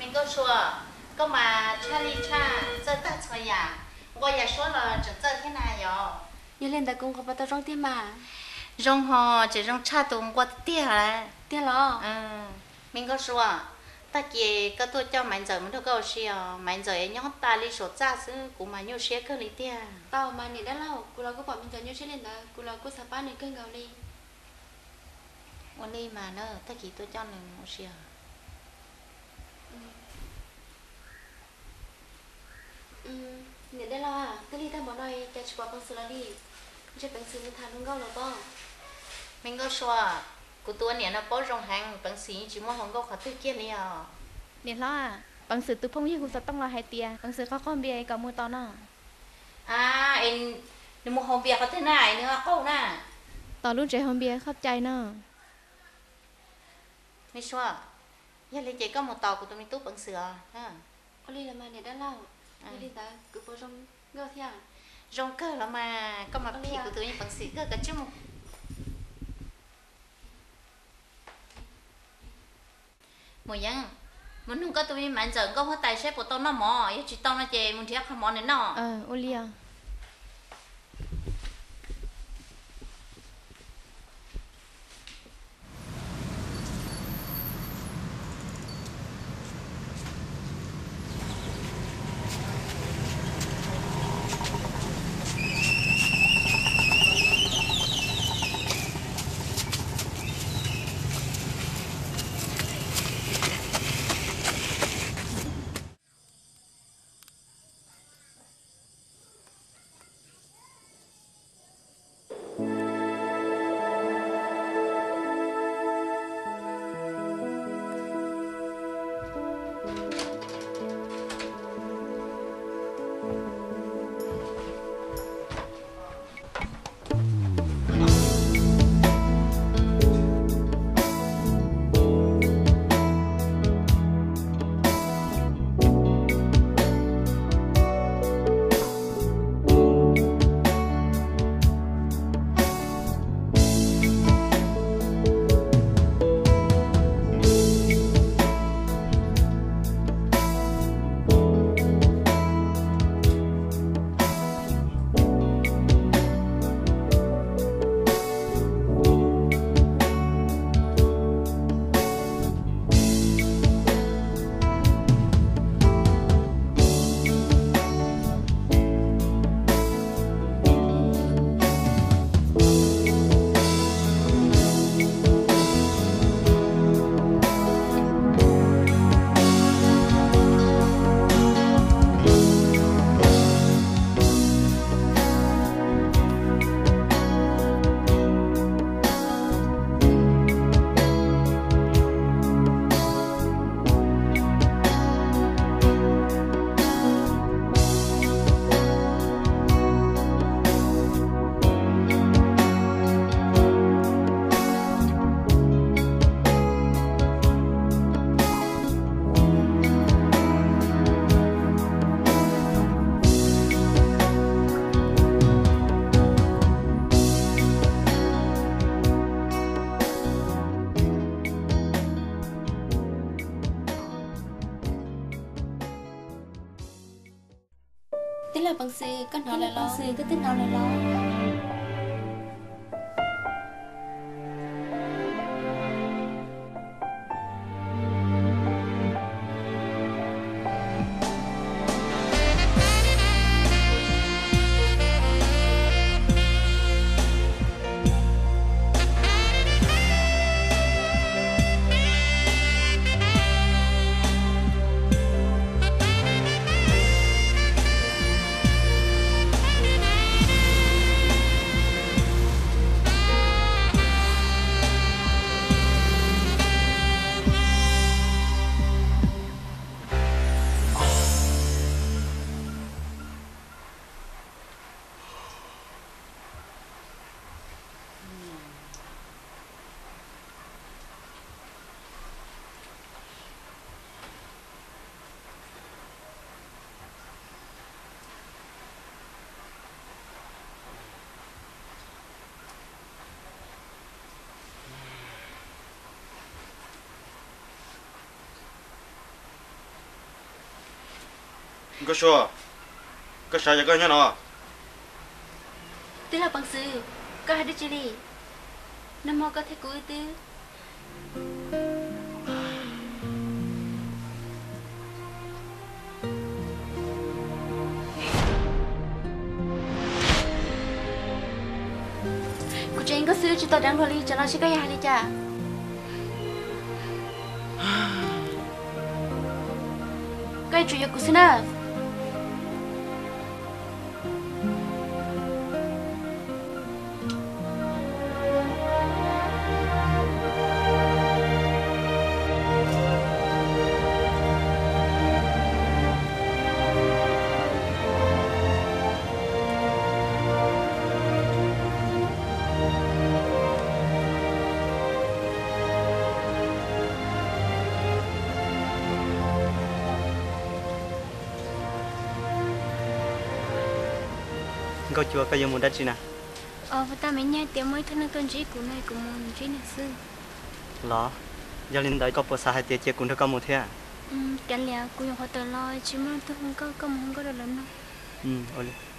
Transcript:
Me Nkauj Sua, koj mas tshaj li tshaj, txawj tag txhua yam, nqua yam suab los tseem txawj thiab na yom. Yog li ntawd kuv nqua puas tau zoo tiag mas? Zoo ho, tseem zoo tshaj tus nqua tiag tiag lawm. Tiag los? Me Nkauj Sua, tag kis koj tuaj coj Maiv Ntxawm mus nrog koj ua si os, Maiv Ntxawm nyob tas li saum txaj xwb kuv mas nyuaj siab kawg li tiag. Tau mas niam dab laug, kuv los kuj pom Me Ntxawm nyuaj siab li ntawd, kuv los kuj xav pab nws kawg nkaus li. Ua li mas na, tag kis tuaj coj nws mus ua si os. Niam dab laug, twb lig tag npaum no cas tsis pom Peev Xwm los li? Ntshe Peev Xwm mus tham hluas nkauj lawm pob. Me Nkauj Sua, kuv tus ua niam no paub zoo heev, Peev Xwm yeej tsis muaj hluas nkauj qhov twg kiag li os. Niam hlob, Peev Xwm tus phooj ywg hu xov tooj los hais tias Peev Xwm qaug qaug npias kom mus tos no. A, nws mus haus npias qhov twg na es nws ho qaug na? Tos lub tsev haus npias Khoj Cai no. Me Sua, yog li ces koj mus tos kuv tus me tub Peev Xwm os. Ua li los mas niam dab laug, yog li ntawd kuv puas zoo nkauj thiab? Zoo kawg los mas, koj mas phim kuv tus me Peev Xwm kawg, koj tsij mus. Mus Yeeb, mus nug koj tus me Maiv Ntxawm nkauj huab tais saib puas tau noj mov, yog tsis tau no ces mus nrhiav qhov mov nws noj. Ua li os. Tij laug Peev Xwm, koj hnov lawm los? Koj twb hnov lawm los? Nkauj Sua, koj xav yog koj nyob no? Tij laug Peev Xwm, koj hais dab tsi li? Nag hmo koj thiab kuv wb twb Kuv tseem nkauj xwb tsis tau deev hluas li, tsam no seb koj yuav hais li cas. Koj yuav tsum yuav kuv xwb na. Nkauj Sua, koj yuav mus dab tsi na? Os, puas tau me nyuam tias muaj ib tug neeg tuaj ntsib kuv no, kuv mus ntsib nws xwb. Los, yog li ntawd koj puas xav hais tias cia kuv nrog koj mus thiab? Kav liam, kuv yuav qhuav tawm los tsis muaj leej twg hu nkauj, koj mus hu nkauj rau lawv no. Ua li.